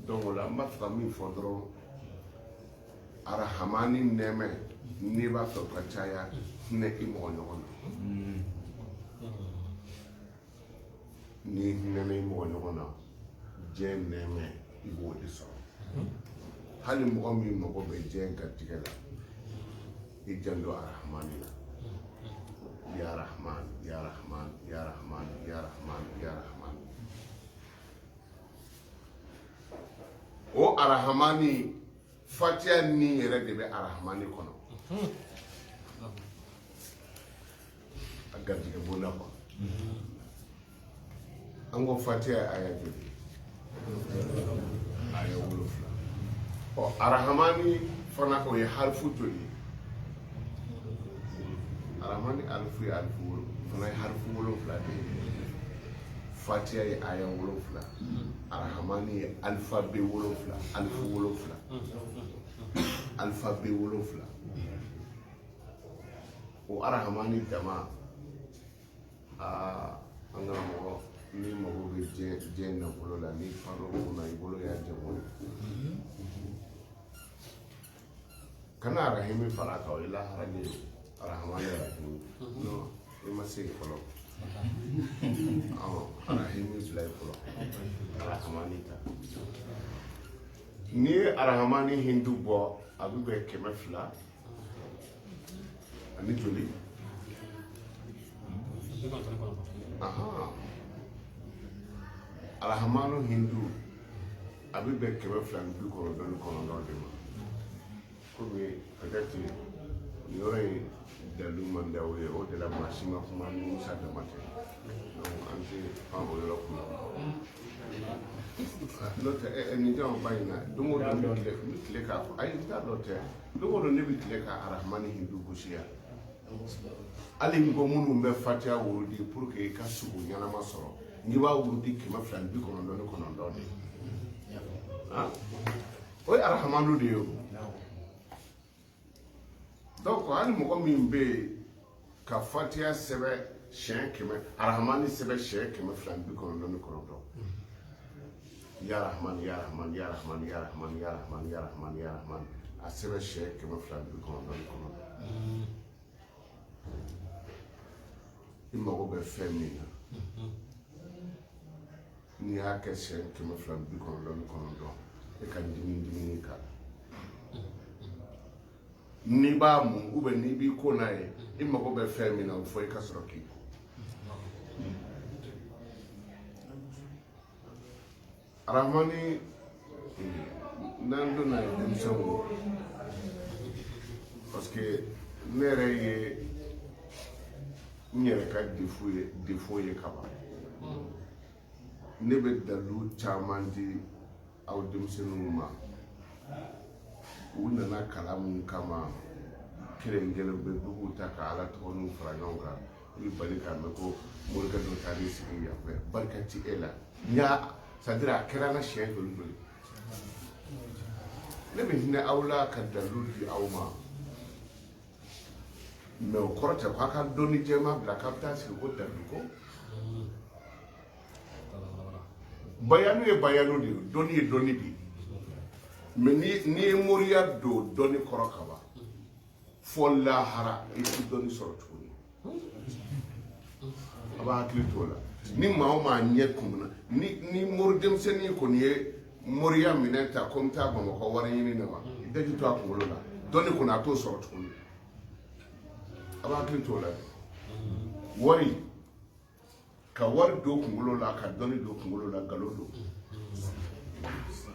Donc o la, n b'a fɛ ka min fɔ dɔrɔn, arahamani nɛɛmɛ, n'i b'a fɛ o ka caya, hinɛ i mɔgɔ ɲɔgɔn na. N'i hinɛna i mɔgɔ ɲɔgɔn na, diɲɛ nɛɛmɛ, i b'o de sɔrɔ. Hali mɔgɔ min mago bɛ diɲɛ garijɛgɛ la, i janto arahamani na. Ya Rahman, ya Rahman, ya Rahman, ya Rahman, ya Rahman. O arahamani, fatiya ni yɛrɛ de bɛ arahamani kɔnɔ, a garijɛgɛ bonda kɔnɔ. An ko fatiya ye aya joli? Aya 7. Ɔ, arahamani fana, o ye harifu joli ye? Arahamani alifu ye alifu wolo fana ye harifu 7 de ye. Fatiya ye aya 7, arahamani ye alifabe 7, alifu 7, alifabe 7. O arahamani dama, aa, an karamɔgɔ, n'i mago bɛ diɲɛ nafolo la, n'i far'o kunna, i bolo y'a jɛmo ye. Kana arahimi fara a kan, o ye lahara de ye. Arahamani, arahimi, non, i ma se yen fɔlɔ. Arahimi bila yen fɔlɔ, arahamani ta. N'i ye arahamani hindu bɔ, a bɛ bɛn 200 ani joli? Arahamanu hindu, a bɛ bɛn 299 de ma. Komi peut-être nin yɔrɔ in dalu man di aw ye, o de la maa si ma kuma ni Musa dama tɛ. Donc an tɛ pan o yɔrɔ kunna, n'o tɛ nin jamaba in na, don o don ne bɛ tile, n bɛ tile k'a fɔ. Ayi, n t'a dɔn tɛ. Don o don ne bɛ tile ka arahamani hindu gosi yan. Hali n ko minnu bɛ fatiya wurudi, pour que i ka sugo ɲɛnama sɔrɔ, n'i b'a wurudi 299 de ye, o ye arahamanu de ye. O donc hali mɔgɔ min bɛ yen ka fatiya sɛbɛn siɲɛ 100, arahamani sɛbɛn siɲɛ 299, ya Rahman, ya Rahman, ya Rahman, ya Rahman, ya Rahman, ya Rahman, ya Rahman, a sɛbɛn siɲɛ 299, i mago bɛ fɛn min na, n'i y'a kɛ siɲɛ 299, e ka dimi dimini k'a la, n'i b'a mun ou bien n'i b'i ko n'a ye, i mago bɛ fɛn min na, o fɔ, i ka sɔrɔ k'i ko. Arahamani, n'an donna ye denmisɛnw, parce que ne yɛrɛ ye n yɛrɛ ka défaut ye kaban. Ne bɛ dalu caman di aw denmisɛnninw ma. U nana kalan mun kama, kelen kelen bɛ bugu ta ka Ala tɔgɔninw fara ɲɔgɔn kan. I bɛ bali k'a mɛn ko morikɛ dɔ taar'i sigi yan fɛ, barika ti e la. N y'a, c'est à dire, a kɛra n na siɲɛ joli joli. Ne bɛ hinɛ aw la ka dalu di aw ma, mais o kɔrɔ tɛ k'a ka dɔnni jɛma bila k'a bɛ taa sigi ko dalu ko. Bayanu ye bayanu de ye, dɔnni ye dɔnni de ye. Mais n'i ye moriya don dɔnni kɔrɔ kaban, fɔ lahara i ti dɔnni sɔrɔ tuguni. A b'a hakili t'o la. Ni maa o maa ɲɛ kumuna ni mori denmisɛnnin kɔni ye moriya minɛ ta ko n bɛ taa Bamakɔ wari ɲini na wa, i daji to a kunkolo la, dɔnni kɔni a t'o sɔrɔ tuguni. A b'a hakili t'o la dɛ. Wari ka wari don kunkolo la ka dɔnni don kunkolo la, nkalon don.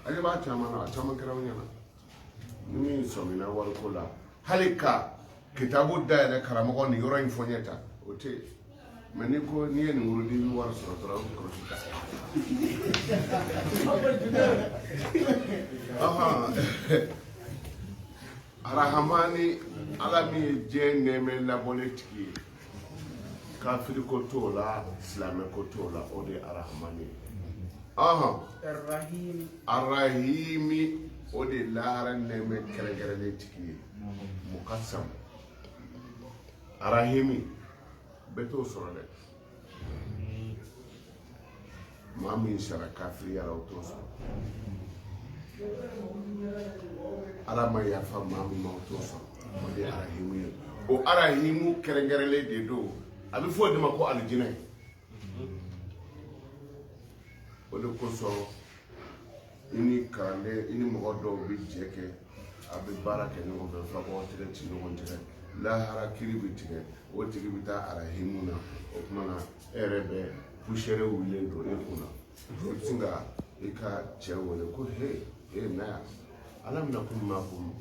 A ɲɛ b'a caman na, a caman kɛra aw ɲɛna. Ni min sɔmina wariko la, hali ka kitabu dayɛlɛ, karamɔgɔ nin yɔrɔ in fɔ n ye ta, o tɛ yen. Mais n'i ko n'i ye nin wurudi, i bɛ wari sɔrɔ dɔrɔn, i bɛ kɔlɔsi ta. Ahan. Arahamani, Ala min ye diɲɛ nɛɛmɛ labɔlen tigi ye, kafiri ko t'o la, silamɛ ko t'o la, o de ye arahamani ye. Ɔhɔn, arahimi, o de ye lahara nɛɛmɛ kɛrɛnkɛrɛnnen tigi ye. Mukasam arahimi, bɛɛ t'o sɔrɔ dɛ. Maa min sara kafiriya la, o t'o sɔrɔ. Ala ma yafa maa min ma, o t'o sɔrɔ. O de ye arahimu ye. O arahimu kɛrɛnkɛrɛnlen de don, a bɛ fɔ o de ma ko alijinɛ. O de kosɔn i ni kalanden, i ni mɔgɔ dɔw bɛ jɛ kɛ, a bɛ baara kɛ ɲɔgɔn fɛ, f'a b'aw tɛgɛ ci ɲɔgɔn tɛgɛ, lahara kiri bɛ tigɛ, o tigi bɛ taa arahimu na. O tuma na e yɛrɛ bɛ poussière wulilen don e kun na, i bɛ sin ka i ka cɛ wele ko he he, na yan, alam nakun maakum,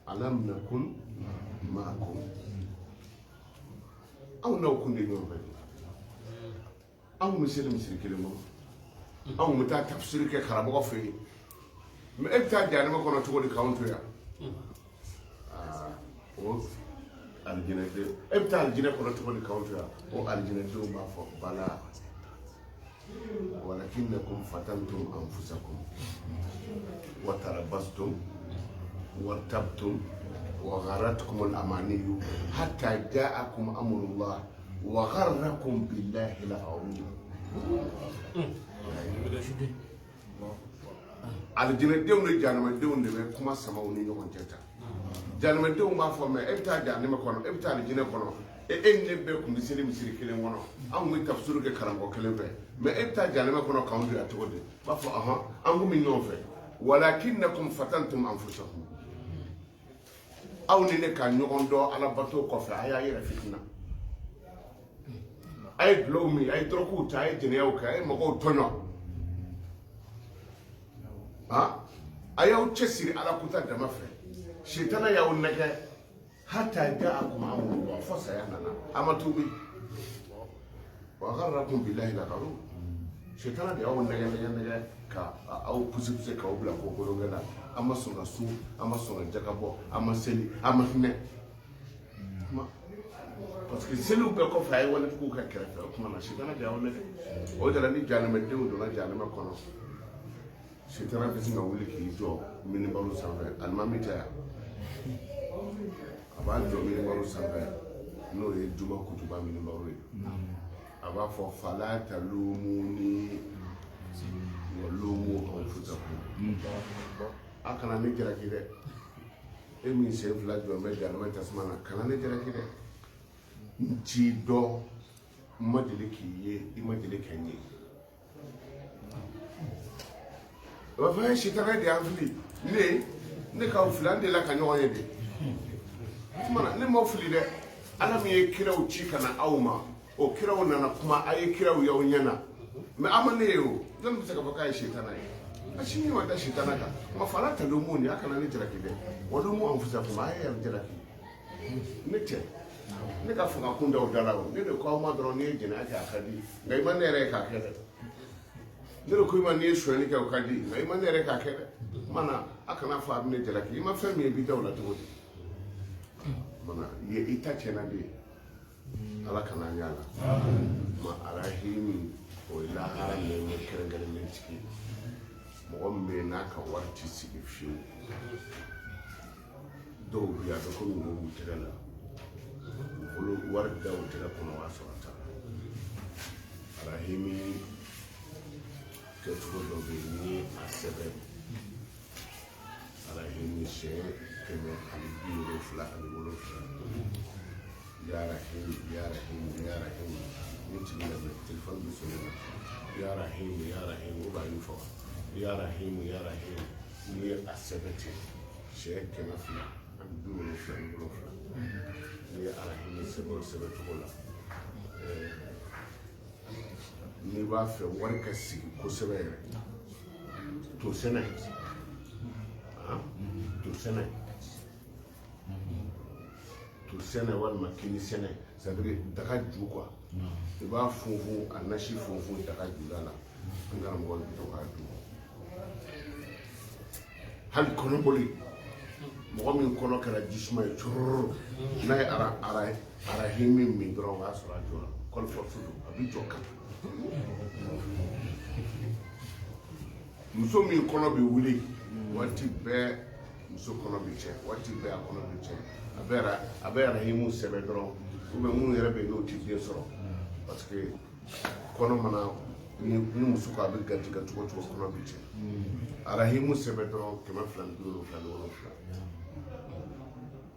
alam nakun maakum, anw n'aw kun de ɲɔgɔn fɛ, anw bɛ seli misiri kelen kɔnɔ, anw bɛ taa tafsiri kɛ karamɔgɔ fɛ yen, mais e bɛ taa jahanama kɔnɔ cogo di k'anw to yan? Aa, o alijinɛden, e bɛ taa alijinɛ kɔnɔ cogo di k'anw to yan? O alijinɛdenw b'a fɔ bala walakinnakum fatantum anfusakum wa tarabastum wartabtum wa gharatkum al-amaniyu hatta ja'akum amrullah wa gharrakum billahi al-gharur. Alijinɛdenw ni jahanamadenw de bɛ kuma sama u ni ɲɔgɔn cɛ tan. Jahanamadenw b'a fɔ mais e bɛ taa jahanama kɔnɔ, e bɛ taa alijinɛ kɔnɔ, e ni ne bɛɛ tun bɛ seli misiri kelen kɔnɔ, an tun bɛ tafsiru kɛ karamɔgɔ kelen fɛ, mais e bɛ taa jahanama kɔnɔ k'anw to yan cogo di? B'a fɔ ɔhɔn, an tun bɛ ɲɔgɔn fɛ, walakinnakum fatantum anfusakum, aw ni ne ka ɲɔgɔn dɔn alabato kɔfɛ, a y'a yɛrɛ fitina, a ye dulɔw min, a ye dɔrɔguw ta, a ye jɛnɛyaw kɛ, a ye mɔgɔw tɔɲɔ, a y'aw cɛsiri ala kuta dama fɛ, sitana y'aw nɛgɛ, hatta ja'akum amrullah, fo saya nana, a ma tuubi, wa gharrakum billahi al-gharur, sitana de y'aw nɛgɛ nɛgɛ nɛgɛ ka aw poussé poussé k'aw bila ko kolonkɛ la, an ma sɔn ka sun, an ma sɔn ka jaka bɔ, an ma seli, an ma hinɛ, parce que seliw bɛɛ kɔfɛ a ye walejuguw kɛ kɛrɛfɛ. O tuma na sitana de y'aw nɛgɛ. O de la ni jahanamadenw donna jahanama kɔnɔ, sitana bɛ sin ka wuli k'i jɔ minibaru sanfɛ. Alimami tɛ yan, a b'a jɔ minibaru sanfɛ, n'o ye juma kutuba minibaru ye, a b'a fɔ fala talumuni wa lumu anfusakum, a kana ne jalaki dɛ, e min sen fila jɔ bɛ jahanama tasuma na, kana ne jalaki dɛ, n t'i dɔn, n ma deli k'i ye, i ma deli ka n ye. O b'a fɔ e sitana de y'an fili, ne k'aw fili, an delila ka ɲɔgɔn ye de, o tuma na ne m'aw fili dɛ, Ala min ye kiraw ci ka na aw ma, o kiraw nana kuma, a ye kiraw y'aw ɲɛ na, mais a ma ne ye. O jɔnni bɛ se k'a fɔ k'a ye sitana ye? A si min ma da sitana kan kuma, fala talumuni, a kana ne jalaki dɛ, wa lumu anfusakum, a ye yɛrɛ jalaki, ne tɛ ne ka fanga kun da o da la. O ne de ko aw ma dɔrɔn, n'i ye jɛnɛya kɛ a ka di, nka i ma ne yɛrɛ ye k'a kɛ dɛ. Ne de ko i ma n'i ye sonyali kɛ o ka di, nka i ma ne yɛrɛ k'a kɛ dɛ. O tuma na a kana fɔ a bɛ ne jalaki, i ma fɛn min ye i b'i da o la cogo di? O tuma na i ta tiɲɛna de, Ala kana an y'a la. Ma arahimi, o ye lahara nɛɛma kɛrɛnkɛrɛnnen tigi ye, mɔgɔ min bɛ yen n'a ka wari ti sigi fiyewu. Dɔw bɛ yen, a bɛ komi wo b'u tɛgɛ la, u bolo wari da u tɛgɛ kɔnɔ, o y'a sɔrɔ a taara. Arahimi kɛcogo dɔ bɛ yen, n'i ye a sɛbɛn arahimi 177, ya rahim, ya rahim, ya rahim, ni tigi lamɛn, telefɔni bɛ sonné na, ya rahim, ya rahim, o b'a ɲɛfɔ, ya rahim, ya rahim, n'i ye a sɛbɛn ten 277, n'i ye arahimi sɛbɛn o sɛbɛn cogo la, n'i b'a fɛ wari ka sigi kosɛbɛ yɛrɛ, to sɛnɛ, to sɛnɛ, to sɛnɛ walima kini sɛnɛ, c'est à dire daga ju quoi, i b'a funfun, a nasi funfun daga juda la, an karamɔgɔ bɛ to k'a dun. Hali kɔnɔboli, mɔgɔ min kɔnɔ kɛra jisuma ye cururu, n'a ye arahimi min dɔrɔn, o y'a sɔrɔ a jɔra, kɔlifɔsi don, a bɛ jɔ kan. Muso min kɔnɔ bɛ wuli waati bɛɛ, muso kɔnɔ bɛ tiɲɛ waati bɛɛ, a kɔnɔ bɛ tiɲɛ, a bɛ arahimu sɛbɛn dɔrɔn, ou bien minnu yɛrɛ bɛ yen n'o tɛ den sɔrɔ, parce que kɔnɔ mana Ni muso ko a bɛ garijɛgɛ cogo o cogo, kɔnɔ bɛ tiɲɛ. Arahimu sɛbɛn dɔrɔn, 277.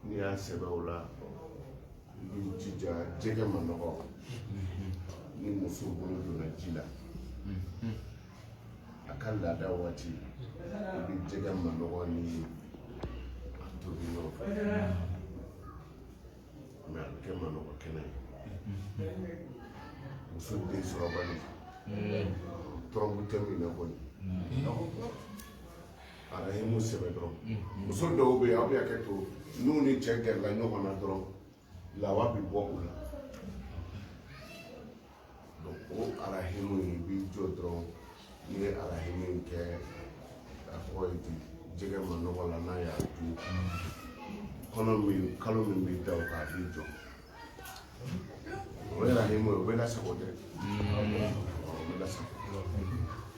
N'i y'a sɛbɛn o la, i b'i jija jɛgɛ manɔgɔ. Ni muso bolo donna ji la a ka laada waati, i bɛ jɛgɛ manɔgɔ ni a tobi ɲɔgɔn fɛ, mais a bɛ kɛ manɔgɔ kɛnɛ ye. Muso den sɔrɔbali, trompe tɛ min na kɔni, arahimu sɛbɛn dɔrɔn. Muso dɔw bɛ yen, aw bɛ hakɛ to, n'u ni cɛ gɛrɛla ɲɔgɔn na dɔrɔn, lawa bɛ bɔ u la. Donc o arahimu in, i b'i jɔ dɔrɔn, n'i ye arahimu in kɛ, a tɔgɔ ye di, jɛgɛ manɔgɔ la, n'a y'a dun, kɔnɔ min, kalo min bɛ da o kan, a b'i jɔ. O ye arahimu ye, o bɛ lasago dɛ, o bɛ lasago.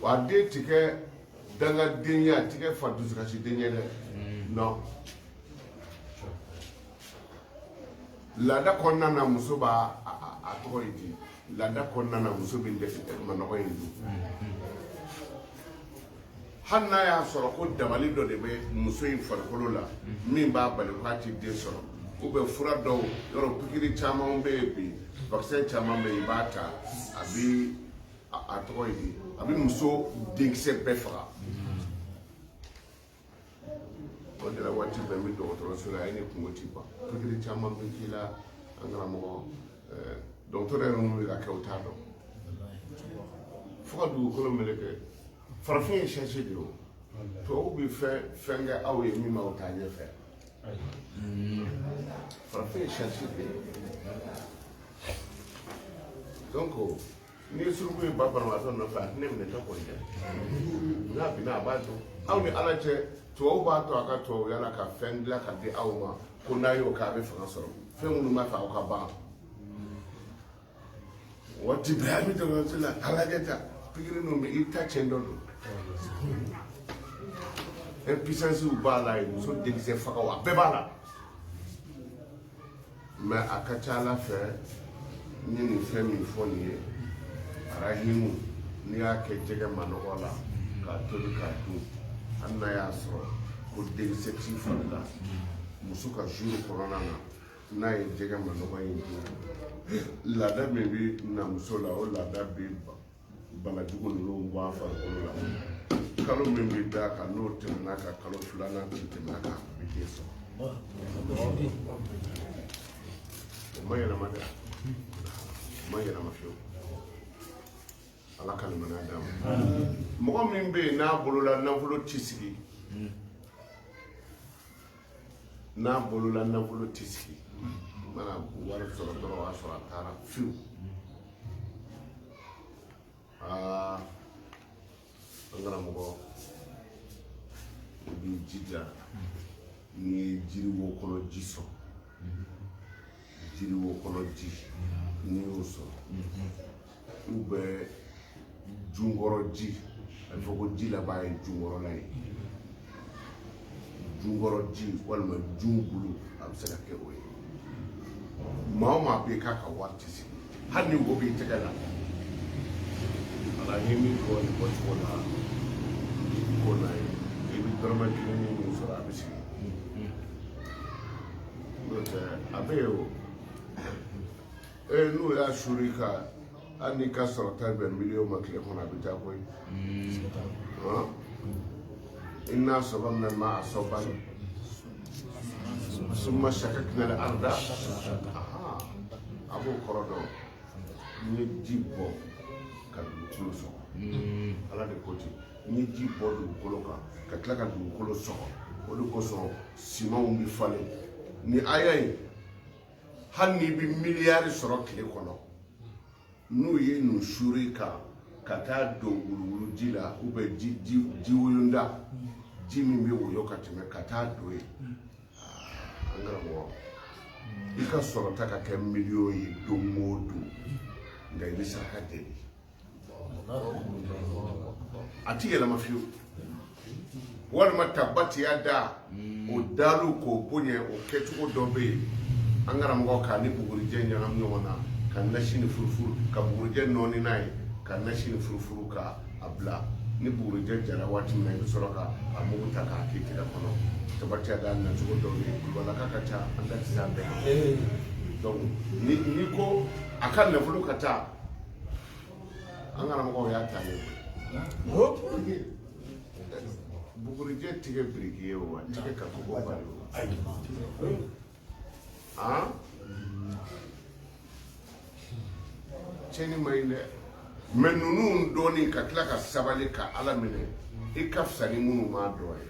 Wa a den ti kɛ dangaden ye, a ti kɛ fa dusukasiden ye dɛ. Non, laada kɔnɔna na, muso b'a a tɔgɔ ye di, laada kɔnɔna na, muso bɛ manɔgɔ in dun. Hali n'a y'a sɔrɔ ko dabali dɔ de bɛ muso in farikolo la min b'a bali k'a ti den sɔrɔ, ou bien fura dɔw yɔrɔ, pikiri caman bɛ yen bi, vaccin caman bɛ yen, i b'a ta, a bɛ a tɔgɔ ye di, a bɛ muso denkisɛ bɛɛ faga. O de la, waati bɛɛ n bɛ dɔgɔtɔrɔso la, e ni kungo ti ban, pikiri caman bɛ k'i la. An karamɔgɔ, dɔgɔtɔrɔ yɛrɛ minnu bɛ ka kɛ, o t'a dɔn fo ka dugukolo meleke. Farafin ye sɛsi de ye. O tubabu bɛ fɛn fɛn kɛ aw ye min b'aw taa ɲɛfɛ. Farafin ye sɛsi de ye. Donc n'i ye suruku ye ba banabaatɔ nɔfɛ, a tɛna minɛ tɛ kɔni dɛ. N'a binna, a b'a dɔn. Aw ni ala cɛ, tubabu b'a to a ka tubabuya la ka fɛn dilan ka di aw ma ko n'a y'o kɛ, a bɛ fanga sɔrɔ. Fɛn minnu b'a fɛ aw ka ban, waati bɛɛ a bɛ dɔgɔtɔrɔso la, a lajɛ ta pikiri ninnu bɛ i ta tiɲɛ dɔ don. Impuissance b'a la yen, muso denkisɛ fagaw, a bɛɛ b'a la. Mais a ka ca ala fɛ, n ye nin fɛn min fɔ nin ye, arahimu, n'i y'a kɛ jɛgɛ manɔgɔ la k'a tobi k'a dun, hali n'a y'a sɔrɔ ko denkisɛ t'i fari la, muso ka jour kɔnɔna na, n'a ye jɛgɛ manɔgɔ in dun, laada min bɛ na muso la, o laada bɛ banajugu ninnu bɔ a farikolo la. Kalo min bɛ d'a kan, n'o tɛmɛna ka kalo filanan ti tɛmɛ a kan, a bɛ den sɔrɔ. O ma yɛlɛma dɛ, o ma yɛlɛma fiyewu. Ala ka limaniya d'a ma. Mɔgɔ min bɛ yen n'a bolola nafolo ti sigi, n'a bolola nafolo ti sigi, mana wari sɔrɔ dɔrɔn, o y'a sɔrɔ a taara fiyewu. Aa, an karamɔgɔ, i b'i jija, n'i ye jiriwo kɔnɔ ji sɔrɔ, jiriwo kɔnɔ ji, n'i y'o sɔrɔ, ou bien junkɔrɔ ji, a bɛ fɔ ko ji laban ye junkɔrɔla ye, junkɔrɔ ji walima jun bulu, a bɛ se ka kɛ o ye. Maa o maa bɛ yen k'a ka wari tɛ sigi, hali ni wo b'i tɛgɛ la, ala ni min fɔ nin bɔcogo la ko n'a ye, i bɛ dɔrɔmɛ kelen ni min sɔrɔ, a bɛ sigi. N'o tɛ, a bɛ yen o. Ee, n'u y'a suri ka, hali n'i ka sɔrɔta bɛn miliyɔn ma tile kɔnɔ, a bɛ taa koyi. Inna sababna al-ma'a sabban summa shakakna al-arda. A b'o kɔrɔ dɔn. N ye ji bɔ ka dugukolo sɔgɔ. Ala de ko ten, n ye ji bɔ dugukolo kan ka tila ka dugukolo sɔgɔ. O de kosɔn simanw bɛ falen ni aya ye. Hali n'i bɛ miliyari sɔrɔ tile kɔnɔ, n'u ye nin suri kan ka taa don wuluwulu ji la, ou bien ji ji ji woyonda, ji min bɛ woyo ka tɛmɛ, ka taa don yen, an karamɔgɔ, i ka sɔrɔta ka kɛ miliyɔn ye don o don, nka i bɛ saraka deli, a ti yɛlɛma fiyewu. Walima tabatiya da o dalu k'o bonya, o kɛcogo dɔ bɛ yen, an karamɔgɔ, k'a ni bugurijɛ ɲagami ɲɔgɔn na, ka nasi ni furufuru ka bugurijɛ nɔɔni n'a ye. Ka nasi ni furufuru ka a bila ni bugurijɛ jara waati min na, i bɛ sɔrɔ ka a mugu ta k'a k'i tɛgɛ kɔnɔ. Tabati da nacogo dɔw ye, kulubalaka ka ca, an da tɛ se a bɛɛ ma. Donc ni ko a ka nafolo ka taa, an karamɔgɔw y'a ta ne koyi. Bugurijɛ tigɛ biriki ye o, a tigɛ ka kogo bari o. Han, tiɲɛni man ɲi dɛ, mais ninnu dɔɔni ka tila ka sabali ka Ala minɛ, i ka fisa ni minnu m'a dɔn ye.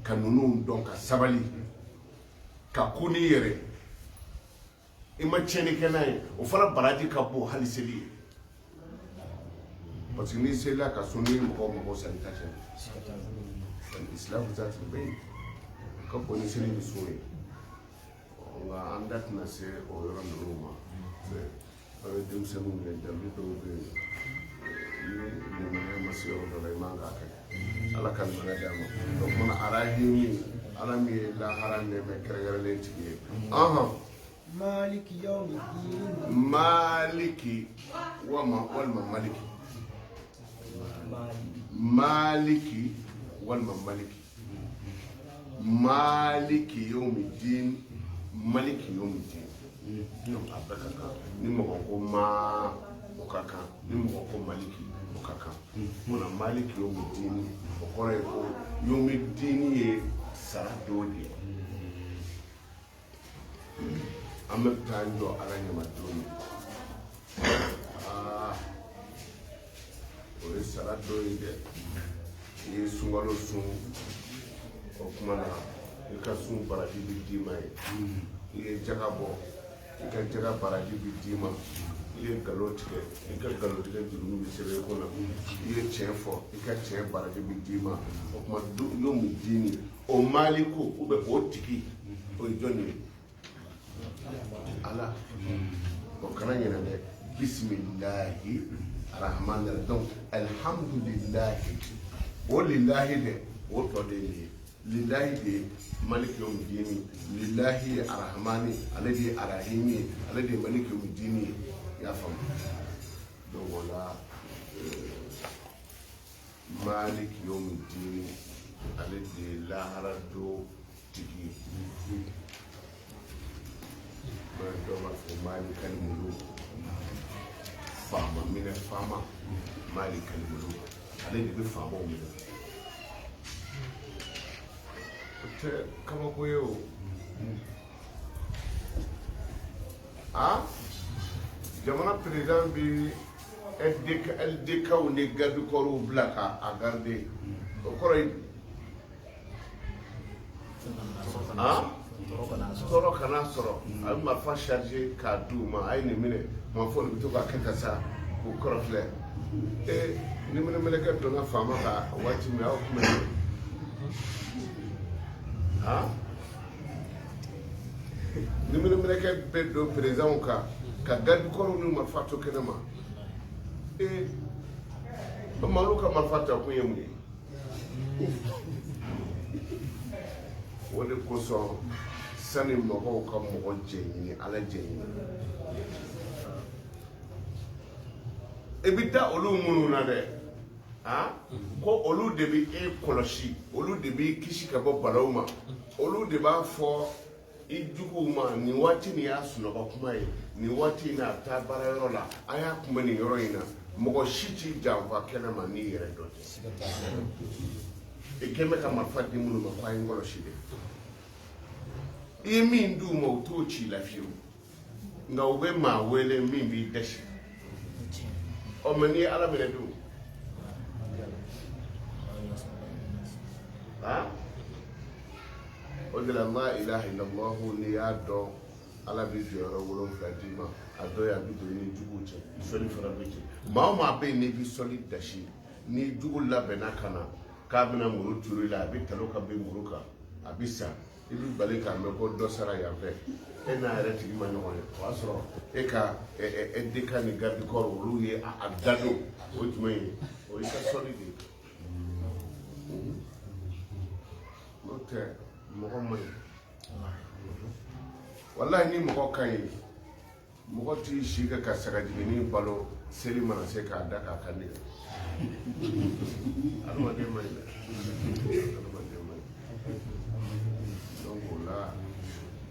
Ka ninnu dɔn ka sabali ka ko n'i yɛrɛ, i ma tiɲɛni kɛ n'a ye, o fana baraji ka bon hali seli ye, parce que n'i selila ka sun, n'i mɔgɔw mago sa, i ta tiɲɛ. Islam zati bɛ yen ka bon ni seli ni sun ye. Nka an da tɛna se o yɔrɔ ninnu ma. Aw ye denmisɛnninw ye, dalu dɔw bɛ yen, ni limaniya ma se yɔrɔ dɔ la, i man k'a kɛ. Ala ka limaniya d'a ma. O kumana, arahimi, Ala min ye lahara nɛɛmɛ kɛrɛnkɛrɛnlen tigi ye. Ɔhɔn. Maliki yawmiddin. Maliki walima maliki. Maliki walima maliki. Maliki yawmiddin, maliki yawmiddin, donc a bɛɛ ka kan. Ni mɔgɔ ko ma, o ka kan. Ni mɔgɔ ko maliki, o ka kan. Munna maliki yawmiddin? O kɔrɔ ye ko yawmiddin ye sara don de ye. An bɛ taa jɔ Ala ɲɛma don min, aa, o ye sara don ye dɛ. I ye sunkalo sun, o tuma na i ka sun baraji bɛ d'i ma ye. I ye jaga bɔ, i ka jaga baraji bɛ d'i ma. I ye nkalon tigɛ, i ka nkalon tigɛ jurumu bɛ sɛbɛn i kunna. I ye tiɲɛ fɔ, i ka tiɲɛ baraji bɛ d'i ma. O tuma yawmiddin, o maliko ou bien o tigi, o ye jɔn ye? Ala. O kana ɲinɛ dɛ. Bisimilahi arahman rahim. Donc alhamdulilahi, o lilahi dɛ, o tɔ de ye nin ye. Lilahi de ye maliki yawmiddin, lilahi ye arahamani, ale de ye arahimi ye, ale de ye maliki yawmiddin ye. I y'a faamu? Donc o la, maliki yawmiddin, ale de ye lahara don tigi ye. Dɔw b'a fɔ malikal muluk, faama minɛ faama. Malikal muluk, ale de bɛ faamaw minɛ. O tɛ kabako ye o. A jamana président bɛ LDKw ni garde corps bila ka a garder, o kɔrɔ ye tɔɔrɔ kana sɔrɔ. A bɛ marifa chargé k'a d'u ma, a ye nin minɛ. Marifa nin bɛ to ka kɛ ka sa k'u kɔrɔ filɛ. Ee, ni mɛlɛkɛ donna faama kan waati min, aw tun bɛ yen. Ni mɛlɛkɛ bɛ don présidentw kan ka garde corps ni marifa to kɛnɛ ma, ee, olu ka marifa ta kun ye mun ye? O de kosɔn, sani mɔgɔw ka mɔgɔ jɛ ɲini, Ala jɛ ɲini. I bɛ da olu minnu na dɛ, ko olu de bɛ e kɔlɔsi, olu de b'i kisi ka bɔ balaw ma, olu de b'a fɔ i juguw ma: nin waati nin y'a sunɔgɔ kuma ye, nin waati in na a bɛ taa baarayɔrɔ la, a y'a kunbɛn nin yɔrɔ in na. Mɔgɔ si t'i janfa kɛnɛ ma n'i yɛrɛ dɔ tɛ. I kɛn bɛ ka marifa di minnu ma ko a ye n kɔlɔsi dɛ, i ye min d'u ma, u t'o ci la fiyewu, nka u bɛ maa wele min b'i dɛsɛ. Ɔ, mais n'i ye Ala minɛ dun? O de la, la ilaha illallah, n'i y'a dɔn, Ala bɛ jɔyɔrɔ 7 d'i ma. A dɔ ye, a bɛ don i ni juguw cɛ, sɔli fana bɛ cɛ. Maa o maa bɛ yen n'i bɛ sɔli dasi, ni jugu labɛnna ka na k'a bɛna muru turu i la, a bɛ talo ka bin muru kan, a bɛ sa. I bɛ bali k'a mɛn ko dɔ sara yan fɛ, e n'a yɛrɛ tigi ma ɲɔgɔn ye. O y'a sɔrɔ e ka LDK ni garde corps, olu ye a dadon. O ye jumɛn ye? O y'i ka sɔli de ye. N'o tɛ, mɔgɔ man ɲi, walahi. Ni mɔgɔ ka ɲi, Mɔgɔ t'i si kɛ ka sagajiginin balo, seli mana se k'a da k'a kan tigɛ. Adamaden man ɲi dɛ, adamaden man ɲi. Donc o la,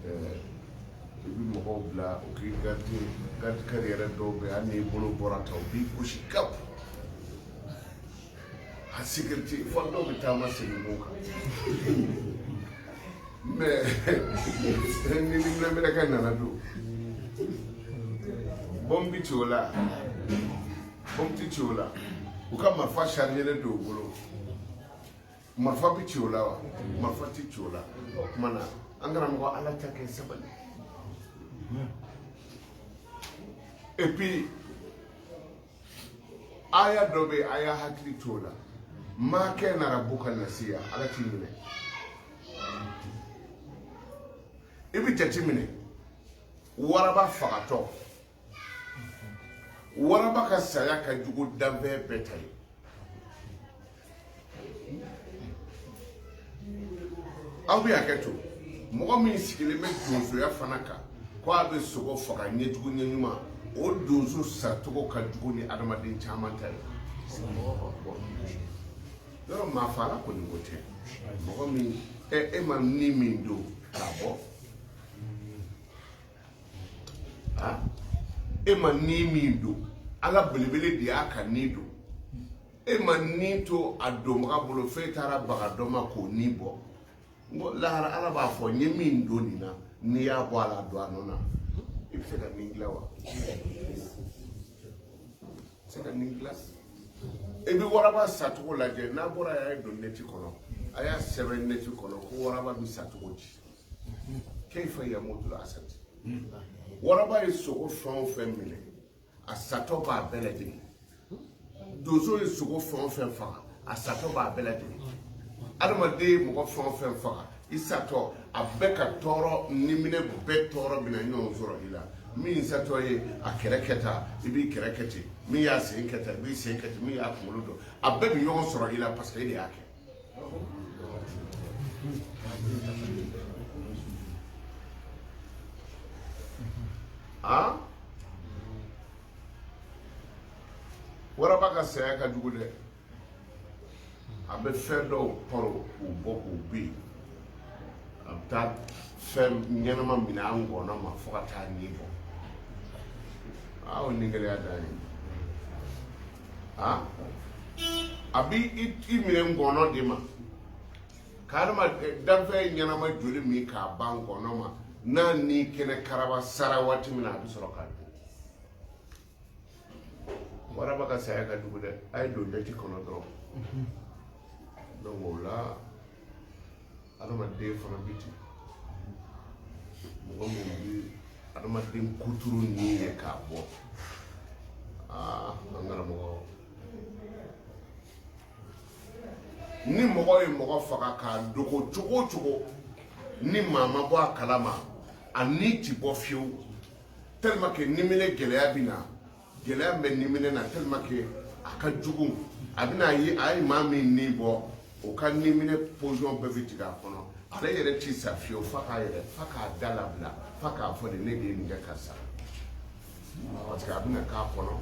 i bɛ mɔgɔw bila u k'i garde, garde corps yɛrɛ dɔw bɛ yen, hali n'i bolo bɔra tan, u b'i gosi kap. A sécurité fɔ dɔw bɛ taama segin mun kan, mais ni ni minɛminɛkɛ nana don, bombe bi ci o la, bombe ti ci o la. U ka marifa chargelen don u bolo, marifa bi ci o la wa? Marifa ti ci o la. O tuma na, an karamɔgɔ, Ala ta kɛ, sabali. Et puis aya dɔ bɛ yen, a y'a hakili t'o la: ma kana rabuka nasiya. Ala t'i minɛ. I bɛ jate minɛ, waraba fagatɔ, waraba ka saya ka jugu danfɛn bɛɛ ta ye. Aw bɛ hakɛ to, mɔgɔ min sigilen bɛ donsoya fana kan ko a bɛ sogo faga ɲɛjugu ɲɛɲuman, o donso sacogo ka jugu ni adamaden caman ta ye. Yɔrɔ maa faala kɔni ko tɛ. Mɔgɔ min e ma ni min don k'a bɔ, e ma ni min don, Ala belebele de y'a ka ni don. E ma ni to a donbaga bolo, f'e taara baga dɔ ma k'o ni bɔ. N ko lahara, Ala b'a fɔ n ye min don nin na, n'i y'a bɔ a la, a don a nɔ na. I bɛ se ka nin dilan wa? I se ka nin dilan? I bɛ waraba sacogo lajɛ. N'a bɔra yen, a ye don neti kɔnɔ, a y'a sɛbɛn neti kɔnɔ ko waraba bɛ sa cogo di, keifa yamutul asad. Waraba ye sogo fɛn o fɛn minɛ, a satɔ b'a bɛɛ lajɛlen. Donso ye sogo fɛn o fɛn faga, a satɔ b'a bɛɛ lajɛlen. Adamaden ye mɔgɔ fɛn o fɛn faga, i satɔ a bɛɛ ka tɔɔrɔ niminɛ bɛɛ tɔɔrɔ bɛna ɲɔgɔn sɔrɔ i la. Min satɔ ye a kɛrɛ kɛ tan, i b'i kɛrɛ kɛ ten. Min y'a sen kɛ tan, i b'i sen kɛ ten. Min y'a kunkolo dɔn, a bɛɛ bɛ ɲɔgɔn sɔrɔ i la, parce que e de y'a kɛ. Ah, waraba ka saya ka jugu dɛ. A bɛ fɛn dɔw paro k'u bɔ k'u bin, a bɛ taa fɛn ɲɛnama minɛ an ngɔnɔ ma fo ka taa ni bɔ. Aa, o ni gɛlɛya dan ye. Aa, a bɛ i minɛ ngɔnɔ de ma ka adama danfɛn ɲɛnama joli min k'a ban ngɔnɔ ma. N'a ni kɛnɛ karaba sara waati min na, a bɛ sɔrɔ k'a dun. Waraba ka saya ka jugu dɛ. A ye don neti kɔnɔ dɔrɔn. Donc o la, adamaden fana bi ten. Mɔgɔ min bi adamaden kuturu ni ye k'a bɔ, aa, an karamɔgɔ, ni mɔgɔ ye mɔgɔ faga k'a dogo cogo o cogo, ni maa ma bɔ a kalama, a ni ti bɔ fiyewu, tellement que niminɛ gɛlɛya bɛ na. Gɛlɛya bɛ niminɛ na tellement que a ka jugu. A bɛna ye a ye maa min ni bɔ, o ka niminɛ poison bɛɛ bɛ jigin a kɔnɔ. Ale yɛrɛ ti sa fiyewu f'a k'a yɛrɛ, f'a k'a da labila, f'a k'a fɔ de ne de ye nin kɛ karisa, parce que a bɛna k'a kɔnɔ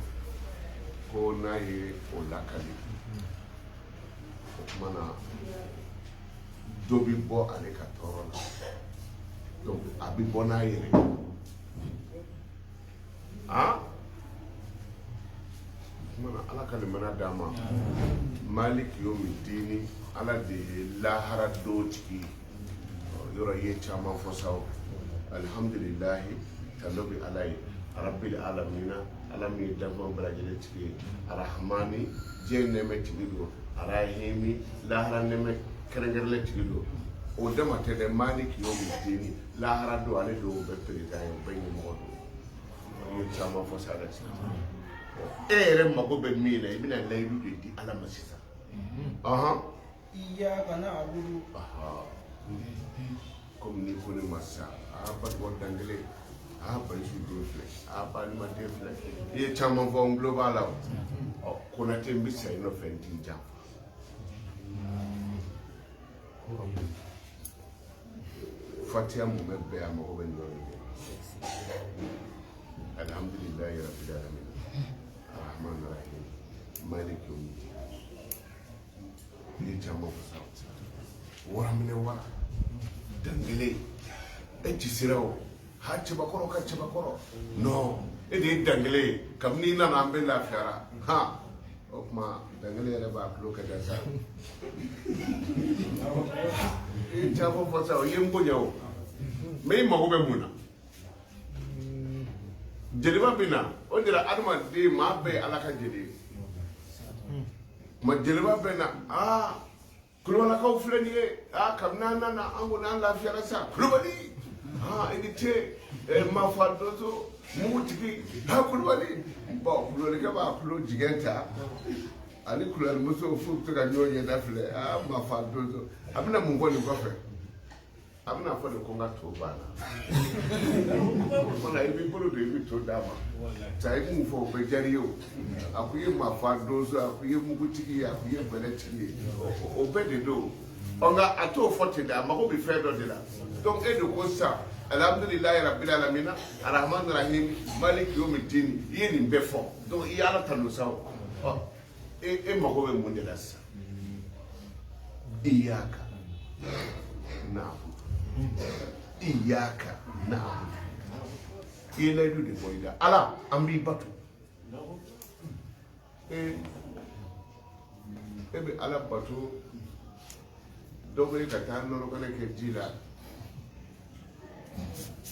ko n'a ye o lakali, o tuma na dɔ bɛ bɔ ale ka tɔɔrɔ la. Donc a bɛ bɔ n'a yɛrɛ ye. Aa, tuma na, Ala ka limaniya d'an ma. Maliki yomi dini, Ala de ye lahara don tigi ye. Yɔrɔ i ye caman fɔ sa o. Alihamdulilahi, tando bɛ Ala ye, rabbil alamina, Ala min ye danfɛnw bɛɛ lajɛlen tigi ye, arahamani, diɲɛ nɛɛmɛ tigi don, arahimi, lahara nɛɛmɛ kɛrɛnkɛrɛnlen tigi don. O dama tɛ dɛ, maliki yomi dini, lahara don, ale don o bɛɛ président ye, o bɛɛ ɲɛmɔgɔ don. An ye caman fɔ sa dɛ. E yɛrɛ mago bɛ min na, i bɛna layidu de di Ala ma sisan. Ɔhɔn. Iyaka na'budu. Komi n'i ko ne ma sisan, aa, Batigɔ Dankele, aa, Bayisu den filɛ, aa, Balima den filɛ, i ye caman fɔ, n tulo b'a la. O ɔ, Konate, n bɛ sa i nɔfɛ, n t'i janfa. Fatiya mun bɛ bɛɛ, a mago bɛ nin yɔrɔ in de la. Alhamdulilayi rabbil alamin arrahman arrahim maliki yawmiddin. I ye caman fɔ sa. Wara minɛ wara dangele e ci sera o ha cɛbakɔrɔ ka cɛbakɔrɔ non e de ye dangele ye kabini i nana an bɛɛ lafiyara han o tuma dangele yɛrɛ b'a tulo kɛ da sa i ye caman fɔ sa o ye n bonya o mais i mago bɛ mun na jeliba bɛ na o de la adamaden maa bɛɛ ye ala ka jeli ye tuma jeliba bɛ na aa kulubalakaw filɛ nin ye aa kabini an nana an kɔni an lafiyara sa kulubali aa i ni ce mafa donso mugutigi aa kulubali bon kulubalikɛ b'a tulo jigɛn ta ani kulubalimuso f'u bɛ to ka ɲɔgɔn ɲɛda filɛ aa mafa donso a bɛna mun fɔ nin kɔfɛ a bɛna fɔ de ko n ka to banna o la i b'i bolo don i bɛ to d'a ma sa i mun fɔ o bɛ diyara i ye o a ko i ye mafa donso a ko i ye mugutigi ye a ko i ye bɛlɛtigi ye o bɛɛ de don ɔ nka a t'o fɔ ten dɛ a mago bɛ fɛn dɔ de la donc e de ko sisan alhamdulilayi rabbil alamina arahman rahim maliki yawmiddin i ye nin bɛɛ fɔ donc i ye ala tanu sa o ɔ e mago bɛ mun de la sisan iyaka na'budu iyaka na'budu i ye layidu de bɔ i da ala an b'i bato e bɛ ala bato dɔ bɛ ka taa nɔnɔ kɛnɛ kɛ ji la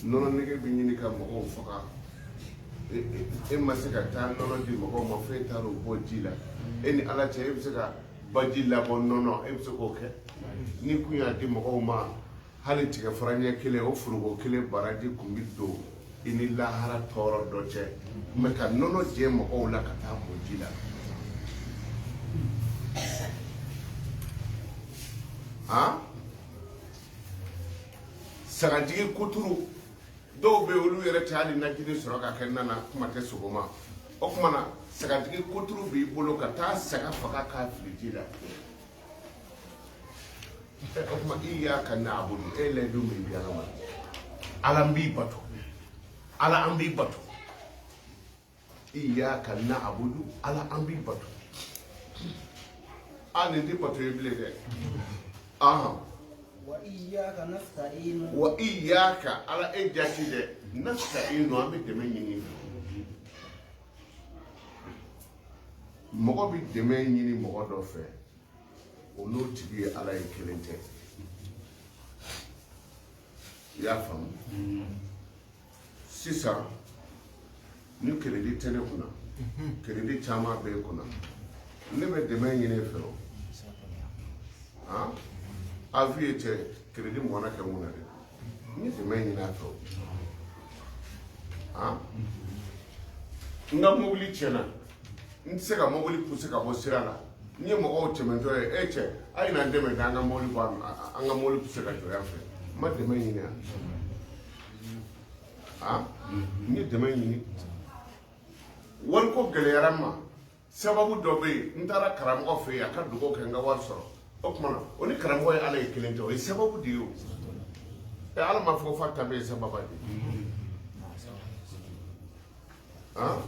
nɔnɔ nege bɛ ɲini ka mɔgɔw faga e ma se ka taa nɔnɔ di mɔgɔw ma fo e taara o bɔ ji la e ni ala cɛ e bɛ se ka baji labɔ nɔnɔ e bɛ se k'o kɛ n'i kun y'a di mɔgɔw ma hali tigɛfara ɲɛ kelen o foroko kelen baraji kun bɛ don i ni lahara tɔɔrɔ dɔ cɛ mais ka nɔnɔ jɛ mɔgɔw la ka taa bɔ ji la han sagajigi kuturu dɔw bɛ olu yɛrɛ tɛ hali najini sɔrɔ ka kɛ na na kuma tɛ sogo ma o tuma na sagajigi kuturu b'i bolo ka taa saga faga k'a fili ji la o tuma iyaka na'budu e layidu min di ala ma ala n b'i bato ala an b'i bato iyaka na'budu ala an b'i bato a nin tɛ bato ye bilen dɛ ahan wa iyyaka nasta'inu wa iyyaka ala e jati dɛ nasta'inu an bɛ dɛmɛ ɲini mɔgɔ bɛ dɛmɛ ɲini mɔgɔ dɔ fɛ o n'o tigi ye ala ye kelen tɛ i y'a faamu sisan ni crédit tɛ ne kunna crédit caman bɛ e kunna ne bɛ dɛmɛ ɲini e fɛ o han a f'i ye cɛ crédit mɔna kɛ n kunna dɛ n ye dɛmɛ ɲini a fɛ o han n ka mobili tiɲɛna n tɛ se ka mobili pousser ka bɔ sira la n ye mɔgɔw tɛmɛtɔ ye e cɛ a ye na n dɛmɛ k'an ka mobili bɔ an ka mobili pousser ka jɔ yan fɛ n ma dɛmɛ ɲini yan han n ye dɛmɛ ɲini wariko gɛlɛyara n ma sababu dɔ bɛ yen n taara karamɔgɔ fɛ yen a ka dugawu kɛ n ka wari sɔrɔ o tuma na o ni karamɔgɔ ye ala ye kelen tɛ o ye sababu de ye o ɛ ala m'a fɔ fa ta bɛ ye sababa de ye han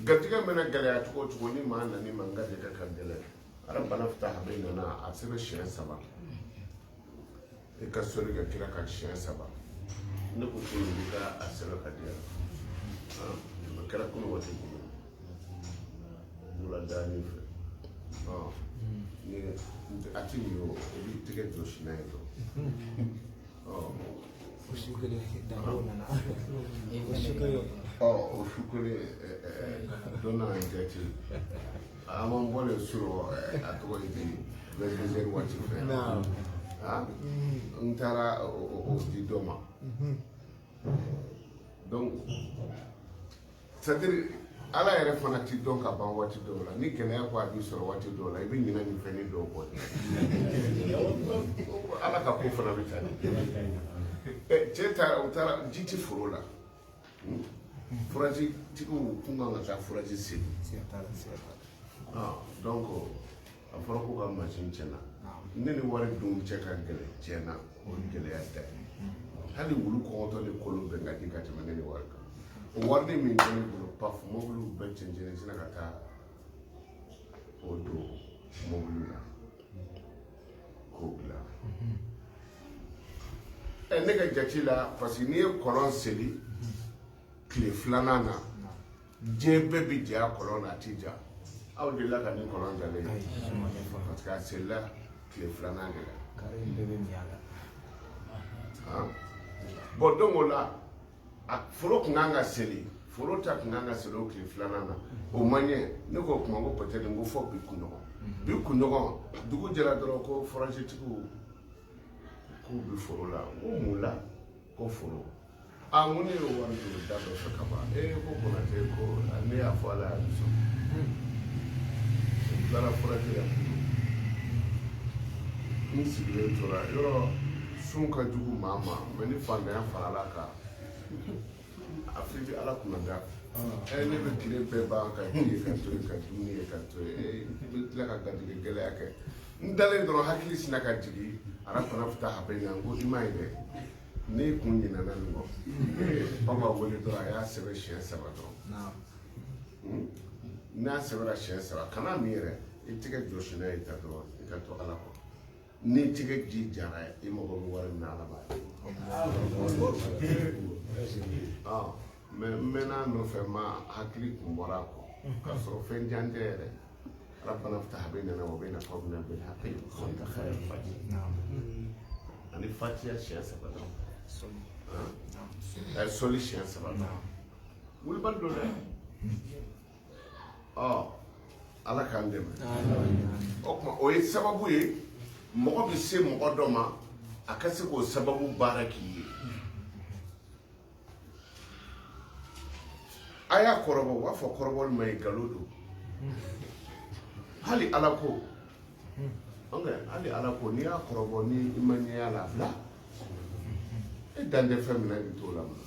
garijɛgɛ mana gɛlɛya cogo o cogo ni maa nana i ma n garijɛgɛ ka gɛlɛn rabbana ftah baynana a sɛbɛn siɲɛ saba i ka sɔli kɛ kira kan siɲɛ saba ne ko ko nin ka a sɛbɛn ka di yan a kɛra kunun waati jumɛn wuladanin fɛ ni a ti nin o i b'i tɛgɛ jɔsi n'a ye dɔrɔn o su kelen danbew nana o su kelen ɔ o su kelen dɔ nana n jate an b'an bɔlen sɔrɔ a tɔgɔ ye di 22h waati fɛ n taara o di dɔ ma donc c'est à dire ala yɛrɛ fana ti dɔn ka ban waati dɔw la ni gɛlɛya ko a b'i sɔrɔ waati dɔw la i bɛ ɲinɛ nin fɛnnin dɔw kɔ ala ka ko fana bɛ taa de cɛ taara u taara ji ti foro la forage tigiw kun kan ka taa forage sen donc a fɔra k'u ka mansin tiɲɛna ne ni wari dun cɛ ka gɛlɛn tiɲɛna o ye gɛlɛya da ye Hali wulu kɔngɔtɔ ni kolon bɛn ka di ka tɛmɛ ne ni wari kan. O wari min bɛ ne bolo, paf, mobili bɛɛ cɛncɛn sinna ka taa o don mobili la k'o bila. Ɛ, ne ka jate la, parce que n'i ye kɔlɔn seli tile filanan na, diɲɛ bɛɛ bi ja kɔlɔn na, a ti ja. Aw delila ka nin kɔlɔn jalen ye, parce que a selila tile filanan de la. Kare in bɛɛ bɛ min a la. Bon, donc o la, a foro tun kan ka seli, foro ta tun kan ka seli o tile filanan na, o ma ɲɛ. Ne ko kuma ko peut-être n ko fɔ bi kunɲɔgɔn, bi kunɲɔgɔn dugu jɛra dɔrɔn, ko foragetigiw k'u bi foro la. N ko mun la? Ko foro. A, n ko ne y'o wari don da dɔ fɛ ka ban. Ee, ko Konate, ko ne y'a fɔ, Ala y'a sɔn. U tilara forage la, n sigilen tora yɔrɔ sun ka jugu maa ma, mɛ ni fantanya farala kan, a fili bɛ Ala kunna da. Ɛ, ne bɛ tile bɛɛ ban ka ji ye ka to yen, ka dumuni ye ka to yen. Ɛ, n bɛ tila ka garijɛgɛ gɛlɛya kɛ. N dalen dɔrɔn, hakili sinna ka jigin ara fana taa a bɛ ɲa. N ko i m'a ye dɛ, ne kun ɲinɛna nin kɔ. Baba wele dɔrɔn, a y'a sɛbɛn siɲɛ saba dɔrɔn. N'a sɛbɛnna siɲɛ saba, kana min yɛrɛ, i tɛgɛ jɔsi n'a ye ta dɔrɔn, i ka to Ala kɔ. N'i tɛgɛ ji jara, i mago bɛ wari min na, Ala b'a di. Mɛ n mɛnna a nɔfɛ, ma hakili kun bɔra a kɔ, k'a sɔrɔ fɛn jan tɛ yɛrɛ. ربنا افتح بيننا وبين قومنا بالحق وانت خير الفاتحين. Ani fatiya siɲɛ saba dɔrɔn, sɔli siɲɛ saba dɔrɔn, wulibali don dɛ. Ɔ, Ala k'an dɛmɛ. O tuma, o ye sababu ye, mɔgɔ bɛ se mɔgɔ dɔ ma, a ka se k'o sababu baara k'i ye. A y'a kɔrɔbɔ, u b'a fɔ kɔrɔbɔli ma ye, nkalon don. Hali Ala ko, hali Ala ko, n'i y'a kɔrɔbɔ ni i ma ɲɛ la, a bila. E dan tɛ fɛn min na, i bɛ t'o la. Mun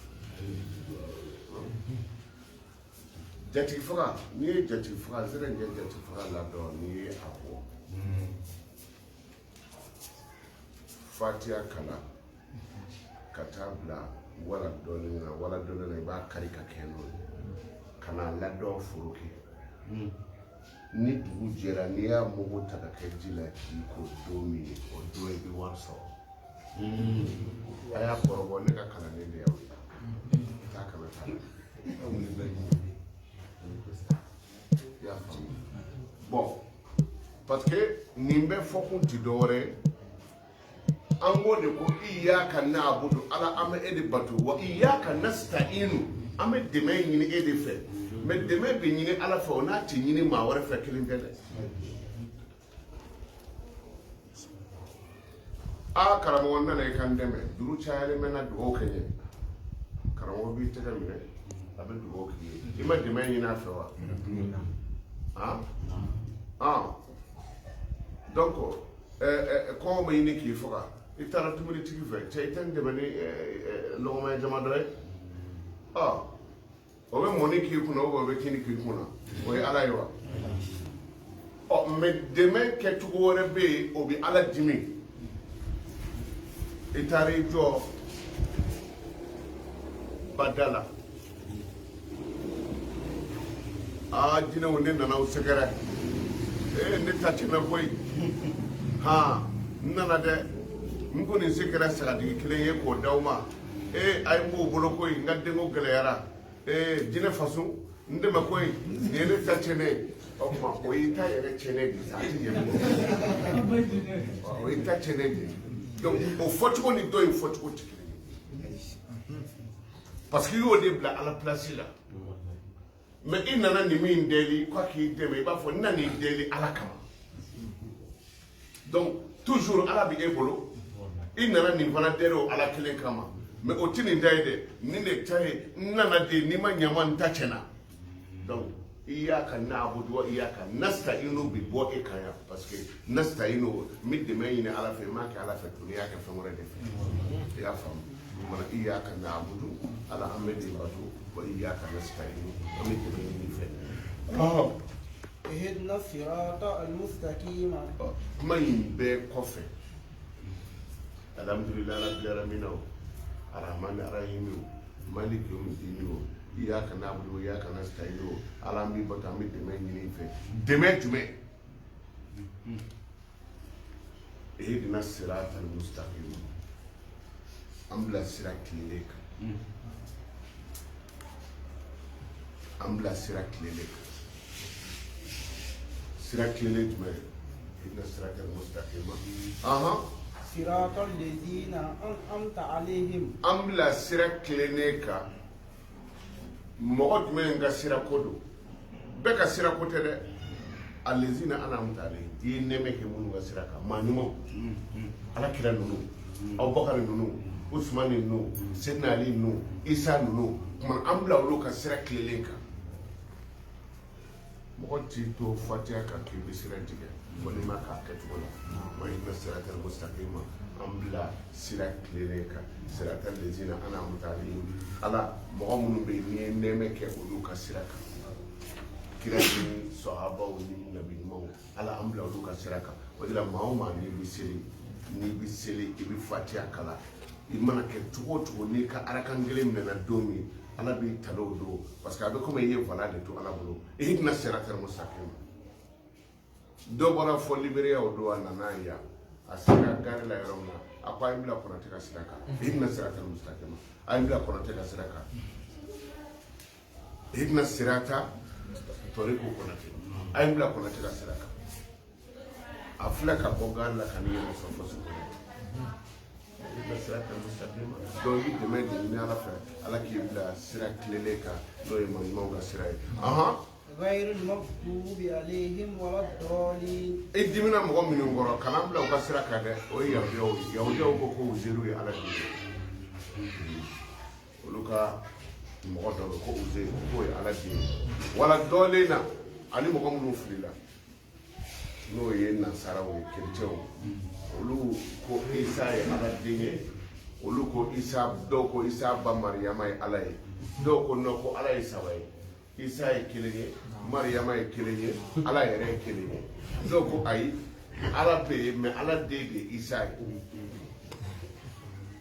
jatigi faga? N'i ye jatigi faga, n sera kɛ jatigi faga la dɔn. N'i ye a bɔ, fatiya kalan ka taa bila wala dɔɔnin na, wala dɔɔnin na, i b'a kari ka kɛ n'o ye ka n'a ladɔn foro kɛ. Ni dugu jɛra, n'i y'a mugu ta ka kɛ ji la k'i ko don min ye, o don i bɛ wari sɔrɔ. A y'a kɔrɔbɔ, ne ka kalanden de y'aw ye. Taa kana taa, i y'a faamu? Bon, parce que nin bɛɛ fɔkun ti dɔwɛrɛ ye. An ko de ko iyaka na'budu, Ala, an bɛ e de bato, wa iyaka nasta'inu, an bɛ dɛmɛ ɲini e de fɛ. Mɛ dɛmɛ bɛ ɲini Ala fɛ, o n'a tɛ ɲini maa wɛrɛ fɛ, kelen tɛ dɛ. Aa, karamɔgɔ, n nana i ka n dɛmɛ, juru cayalen bɛ n na, dugawu kɛ n ye. Karamɔgɔ b'i tɛgɛ minɛ, a bɛ dugawu k'i ye. I ma dɛmɛ ɲini a fɛ wa? Han han. Donc kɔngɔ bɛ ɲini k'i faga, i taara dumunitigi fɛ: cɛ, i tɛ n dɛmɛ ni lɔgɔmaya jama dɔ ye? Ɔ, o bɛ mɔni k'i kunna, o bɛ kini k'i kunna, o ye Ala ye wa? Ɔ, mɛ dɛmɛ kɛcogo wɛrɛ bɛ yen, o bɛ Ala dimi. I taara i jɔ bada la: aa, jinɛw, ne nana aw sɛgɛrɛ. Ee, ne ta tiɲɛna koyi. Han, n nana dɛ, n ko nin se kɛra sagatigi kelen ye k'o d'aw ma. Ee, a ye n b'o bolo koyi, n ka denko gɛlɛyara. Ee, jinɛ faso, n dɛmɛ koyi, nin ye ne ta tiɲɛnen ye. O tuma, o y'i ta yɛrɛ tiɲɛnen de ye sa, a ti ɲɛ bilen, o y'i ta tiɲɛnen de ye. Donc o fɔcogo ni dɔ in fɔcogo tɛ kelen ye, parce que i y'o de bila Ala place la. Mɛ i nana nin min deli k'a k'i dɛmɛ, i b'a fɔ n nana i deli Ala kama. Donc toujours Ala bɛ e bolo, i nana nin fana deli o Ala kelen kama. Mɛ o ti nin ta ye dɛ, nin de ta ye n nana de, n'i ma ɲama, n ta tiɲɛna. Donc iyaka na'budu wa iyaka nasta'inu bi bɔ e kan yan, parce que nasta'inu, n bɛ dɛmɛ ɲini Ala fɛ, n m'a kɛ Ala fɛ tuguni, i y'a kɛ fɛn wɛrɛ de fɛ. I y'a faamu? Mana iyaka na'budu, Ala, an bɛ de bato, wa iyaka nasta'inu, an bɛ dɛmɛ ɲini fɛ. اهدنا الصراط المستقيم. Kuma in bɛɛ kɔfɛ, alhamdulilayi rabbil alamin, o Arahmani arahimi o, maliki yomi dini o, iyaka na'budu wa iyaka nasta'in o, Ala an b'i bato, an bɛ dɛmɛ ɲini i fɛ. Dɛmɛ jumɛn? Ihdina siratal mustaqim, an bila sira tilennen kan, an bila sira tilennen kan. Sira tilennen jumɛn? Ihdina siratal mustaqim. Ahan. Siratal lezina an'amta alayhim. An bila sira tilennen kan. Mɔgɔ jumɛn ka sira ko don? Bɛɛ ka sira ko tɛ dɛ. Alezina an'amta alayhim, i ye nɛɛmɛ kɛ minnu ka sira kan, maa ɲumanw, Ala kira ninnu, Abubakari ninnu, Usumani ninnu, Sedina Ali ninnu, Isa ninnu, kuma an bila olu ka sira tilennen kan. Mɔgɔ t'i to fatiya kan k'i bɛ sira tigɛ fo n'i ma k'a kɛcogo la. Wa ihdina siratal mustaqima, an bila sira tilennen kan. Siratal lezina an'amta alayhim, Ala, mɔgɔ minnu bɛ yen n'i ye nɛɛmɛ kɛ olu ka sira kan, kira ni sɔhabaw ni nabi ɲumanw, Ala an bila olu ka sira kan. O de la maa o maa n'i bɛ seli, n'i bɛ seli, i bɛ fatiya kalan, i mana kɛ cogo o cogo, n'i ka arakan kelen minɛna don min, Ala b'i talo o don, parce que a bɛ komi i ye vala de to Ala bolo. Ihdina siratal mustaqim. Dɔ bɔra fɔ Liberia o don, a nana yan, a sera gare la yɔrɔ min na, a ko a ye n bila Konate ka sira kan. Ihdina siratal mustaqim, a ye n bila Konate ka sira kan. Ihdina sirata tɔriku Konate, a ye n bila Konate ka sira kan. A filɛ ka bɔ gare la ka n'i yɛrɛ sɔrɔ fo Segu. Ihdina siratal mustaqim. Donc i dɛmɛ de ɲini Ala fɛ, Ala k'i bila sira tilennen kan, n'o ye maa ɲumanw ka sira ye. Ahan. Ghayril maghdubi alayhim waladdallin. I dimina mɔgɔ minnu kɔrɔ, kana bila u ka sira kan dɛ, o ye yahudiyaw ye. Yahudiyaw ko ko Uzeru ye Ala den ye. Olu ka mɔgɔ dɔ bɛ ko Uzeru, k'o ye Ala den ye. Wala dɔɔlen na, ani mɔgɔ minnu filila, n'o ye nansaraw ye, kerecɛnw, olu ko Isa ye Ala den ye. Olu ko Isa, dɔw ko Isa ba Mariyama ye Ala ye, dɔw ko non, ko Ala ye saba ye, Isa ye kelen ye, Mariyama ye kelen ye, Ala yɛrɛ ye kelen ye. Dɔw ko ayi, Ala bɛ yen, mais Ala den de ye Isa ye.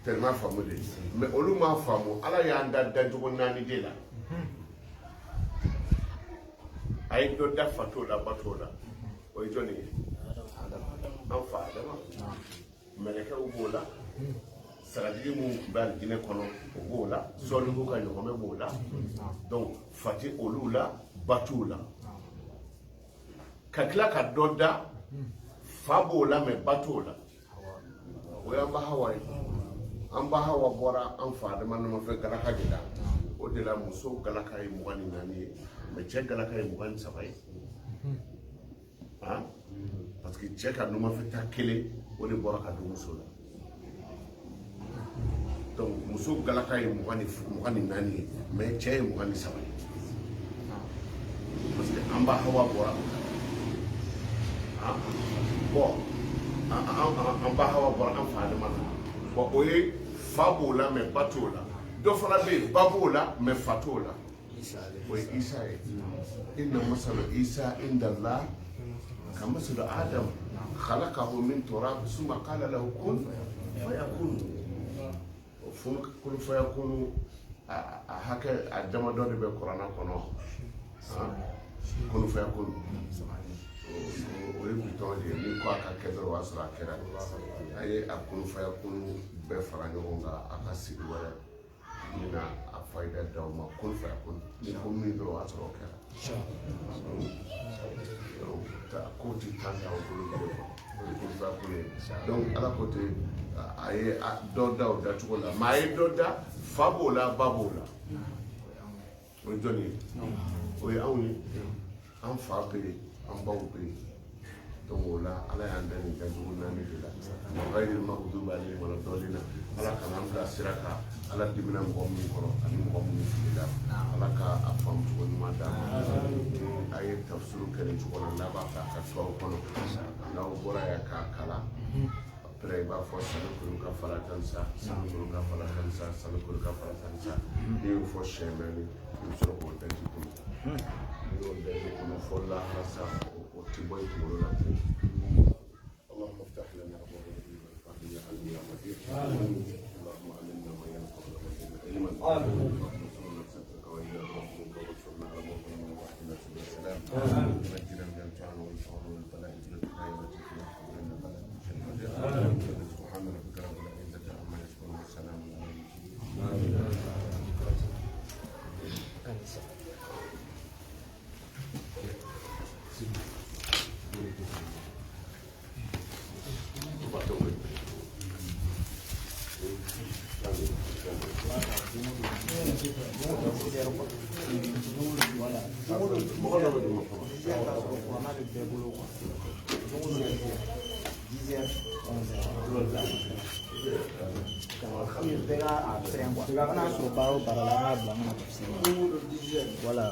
Tellement faamu de, mais olu m'a faamu. Ala y'an da dancogo naani de la. A ye dɔ da fa t'o la, ba t'o la, o ye jɔnni ye? An fa Adama. Mɛlɛkɛw b'o la, sagatigi minnu tun bɛ alijinɛ kɔnɔ, o b'o la, sɔɔniku ka ɲɔgɔmɛ b'o la. Donc fa tɛ olu la, ba t'u la. Ka tila ka dɔ da, fa b'o la, mais ba t'o la, o y'an ba Hawa ye. An ba Hawa bɔra an fa Adama nɔfɛ galaka de la. O de la muso galaka ye 24 ye, mais cɛ galaka ye 23 ye. Han, parce que cɛ ka numanfɛ ta kelen, o de bɔra ka don muso la. Donc muso galaka ye 24 ye, mais cɛ ye 23 ye, parce que an ba Hawa bɔra o la. Han, bon, an ba Hawa bɔra an fa Adama la. Bon, o ye fa b'o la, mais ba t'o la. Dɔ fana bɛ yen, ba b'o la, mais fa t'o la, o ye Isa ye. Inna masalu Isa inda Allah ka masalu Adam khalaqahu min turab summa qala lahu kun fayakun. O fun kun fayakun, a hakɛ a damadɔ de bɛ kuranna kɔnɔ. Kun fayakun, o ye bitɔn de ye. Ni ko a ka kɛ dɔrɔn, o y'a sɔrɔ a kɛra. A ye a kun fayakun bɛɛ fara ɲɔgɔn kan, a ka sigi wɛrɛ n bɛna a fayida d'aw ma. Kun fayakun, ni ko min dɔrɔn, o y'a sɔrɔ o kɛra. Ko ti tan t'aw bolo bilen quoi, o ye kun fayakun ye. Donc Ala ko ten, a ye dɔ da o dacogo la, mais a ye dɔ da, fa b'o la, ba b'o la, o ye jɔnni ye? O ye anw ye. An fa bɛ yen, an baw bɛ yen. Donc o la Ala y'an da nin dacogo naani de la. Ghayril maghdubi alayhim wala dɔlina. Ala kana an bila sira kan, Ala dimina mɔgɔ minnu kɔrɔ ani mɔgɔ minnu filila. Ala ka a faamu cogo ɲuman d'an ma. A ye tafsiru kɛ nin cogo la, n'a b'a fɛ a ka to aw kɔnɔ, n'aw bɔra yan k'a kalan, après i b'a fɔ sanuqri'uka fala tansa, sanuqri'uka fala tansa, sanuqri'uka fala tansa. N'i y'o fɔ siɲɛ naani, i bɛ sɔrɔ k'o daji kɔnɔ. N'i y'o daji kɔnɔ fɔ lahara sa, o ti bɔ i kunkolo la ten. اللهم افتح لنا ابواب العلم والفهم يا علي يا قدير. اللهم علمنا ما ينفعنا. السلام. ونجنا من الجهل والفقر والبلاء سبحان ربك رب العزة عما يصفون والسلام على المرسلين. Voilà.